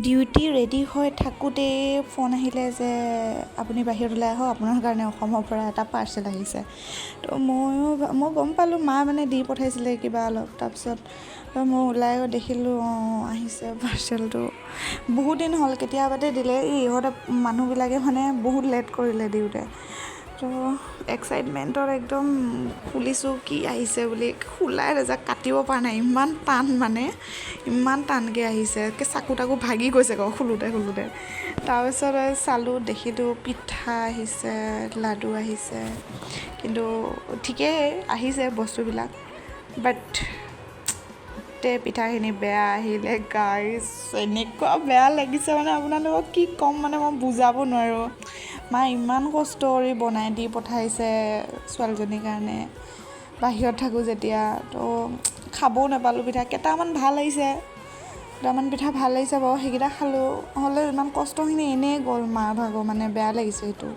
Duty ready হৈ থাকোঁতেই phone আহিলে যে আপুনি বাহিৰত ওলাই আহক, আপোনাৰ কাৰণে অসমৰ পৰা এটা পাৰ্চেল আহিছে। তো ময়ো মই গম পালোঁ, মা মানে দি পঠাইছিলে কিবা অলপ। তাৰপিছত মই ওলাই গৈ দেখিলোঁ, অঁ, আহিছে পাৰ্চেলটো। বহুত দিন হ'ল, কেতিয়াবাতে দিলে। এই ইহঁতে মানুহবিলাকে মানে বহুত লেট কৰিলে দিওঁতে। তো এক্সাইটমেণ্টত একদম খুলিছোঁ কি আহিছে বুলি। খোলাই নাযায়, কাটিব পৰা নাই, ইমান টান, মানে ইমান টানকৈ আহিছে, একে চাকু তাকু ভাগি গৈছে আকৌ খোলোঁতে খোলোঁতে। তাৰপিছত চালোঁ, দেখিলোঁ পিঠা আহিছে, লাডু আহিছে। কিন্তু ঠিকেই আহিছে বস্তুবিলাক, বাট গোটেই পিঠাখিনি বেয়া আহিলে গাইজ। এনেকুৱা বেয়া লাগিছে, মানে আপোনালোকক কি ক'ম, মানে মই বুজাব নোৱাৰোঁ। মা ইমান কষ্ট কৰি বনাই দি পঠাইছে ছোৱালীজনীৰ কাৰণে, বাহিৰত থাকোঁ যেতিয়া। তো খাবও নাপালোঁ পিঠা। কেইটামান ভাল আহিছে, দুটামান পিঠা ভাল আহিছে বাৰু, সেইকেইটা খালোঁ। হ'লেও ইমান কষ্টখিনি এনেই গ'ল মাৰ ভাগৰ, মানে বেয়া লাগিছে সেইটো।